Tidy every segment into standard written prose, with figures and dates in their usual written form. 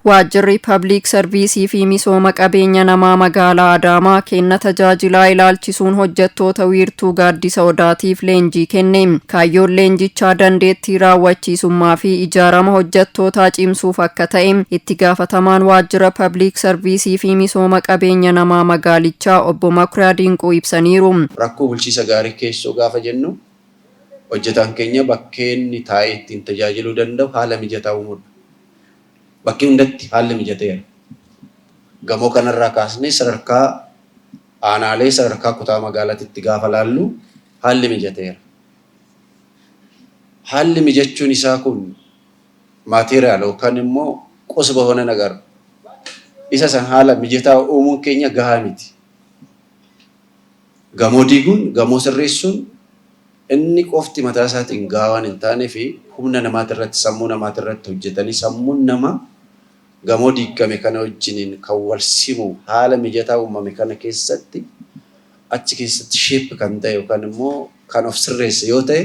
Waajjirri Pabliik Sarviisii fi Misooma Qabeenya Namaa Magaalaa Adaamaa kenna tajaajilaa ilaalchisuun hojjettoota wiirtuu Gaaddisa Odaatiif leenjii kenne. Kaayyoon leenjichaa dandeettii raawwachiisummaa fi ijaarama hojjettootaa cimsuuf akka ta'e itti gaafatamaan Waajjira Pabliik Sarviisii fi Misooma Qabeenya Namaa magaalichaa Obbo Makuriyaa Dinquu ibsaniiru. Rakkoo bulchiisa gaarii keessoo gaafa jennu hojjetaan keenya bakkee inni taa'ee ittiin tajaajiluu danda'u haala mijataa uumuudha. Bakkee hundatti haalli mijateera. Gamoo kanarraa kaasnee sadarkaa aanaalee, sadarkaa kutaa magaalaatitti gaafa laallu haalli mijateera. Haalli mijachuun isaa kun maateeriyaal yookaan immoo qos bahona nagar isa san haala mijataa uumuun keenya gahaa miti. Gamoo diiguun, gamoo sirreessuun inni qofti mataa isaatiin gahaa waan hin taaneef humna namaatirratti, sammuu namaatirratti hojjetanii sammuun namaa gamoo diiggame kana wajjiniin kan wal simu haala mijataa uumame kana keessatti achi keessatti shape kan ta'e yookaan immoo kan of sirreesse yoo ta'e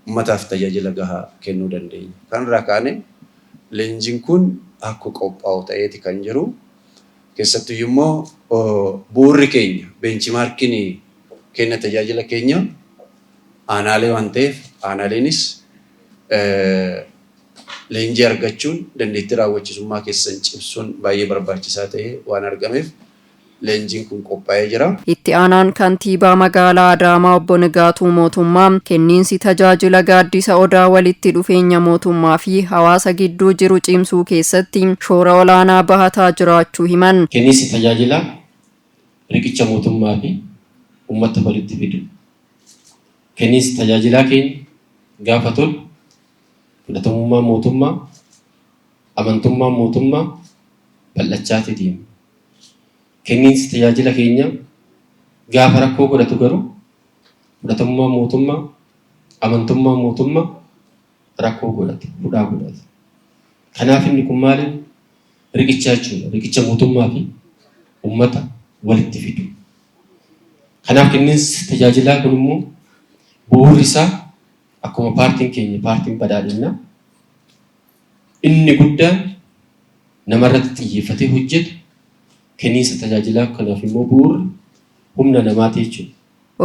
ummataaf tajaajila gahaa kennuu dandeenya. Kanarraa kaanee leenjiin kun akka qophaa'u ta'eeti kan jiru. Keessattuyyuu immoo bu'uurri keenya beenchimaarkiin kenna tajaajila keenya aanaalee waan ta'eef aanaaleenis leenjii argachuun dandeettii raawwachisummaa keessan cimsuun baay'ee barbaachisaa ta'ee waan argameef leenjiin kun qophaa'ee jira. Itti aanaan kantiibaa magaalaa Adaamaa obbo Nigaatuu Mootummaa kenniinsi tajaajila Gaaddisa Odaa walitti dhufeenya mootummaa fi hawaasa gidduu jiru cimsuu keessatti shoora olaanaa bahataa jiraachuu himan. Kenniinsi tajaajilaa riqicha mootummaa fi ummata walitti fidu. Kenniinsi tajaajilaa keenya gaafa tolu fudhatamummaan mootummaa, amantummaan mootummaa bal'achaati deema. Kenniinsi tajaajila keenyaa gaafa rakkoo godhatu garuu fudhatamummaan mootummaa, amantummaan mootummaa rakkoo godhata, hudhaa godhata. Kanaaf inni kun maali? Riqicha jechuudha. Riqicha mootummaa fi ummata walitti fidu. Kanaaf kenniinsi tajaajilaa kun immoo bu'uurri isaa akkuma paartiin keenya paartiin badhaadhinnaa inni guddaan namarratti xiyyeeffatee hojjetu kenniinsa tajaajilaa kanaaf immoo bu'uurri humna namaati jechuudha.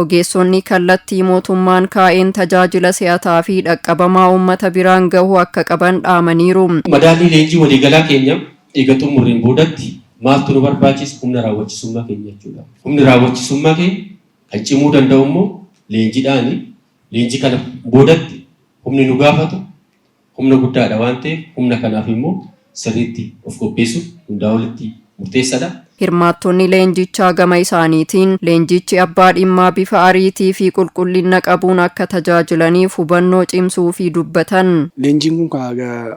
Ogeessonni kallattii mootummaan kaa'een tajaajila si'ataa fi dhaqqabamaa uummata biraan gahuu akka qaban dhaamaniiru. Madaallii leenjii waliigalaa keenya eega xumurreen boodatti maaltu nu barbaachisa? Humna raawwachisummaa keenya jechuudha. Humni raawwachisummaa keenya kan cimuu danda'u immoo leenjiidhaani. Leenjii kana boodatti humni nu gaafatu humna guddaadha waan ta'eef humna kanaaf immoo sirriitti of qopheessuun hundaa olitti murteessadha. Hirmaattonni leenjichaa gama isaaniitiin leenjichi abbaa dhimmaa bifa ariitii fi qulqullinna qabuun akka tajaajilaniif hubannoo cimsuufii dubbatan. Leenjiin kun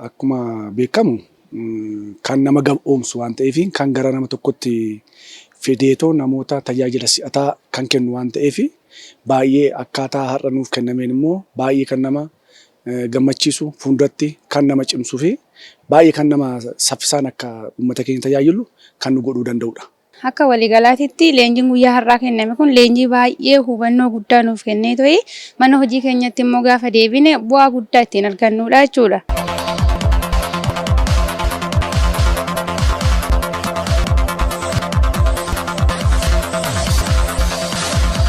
akkuma beekamu kan nama gab'oomsu waan ta'eef kan gara nama tokkotti fideetoo namoota tajaajila si'ataa kan kennu waan ta'eef baay'ee akkaataa har'a nuuf kennameen immoo baay'ee kan nama gammachiisu, fuulduratti kan nama cimsuu fi baay'ee kan nama saffisaan akka uummata keenya tajaajilu kan nu godhuu danda'udha. Akka waliigalaatitti leenjiin guyyaa har'aa kenname kun leenjii baay'ee hubannoo guddaa nuuf kennee to'i mana hojii keenyatti immoo gaafa deebine bu'aa guddaa ittiin argannuudha jechuudha.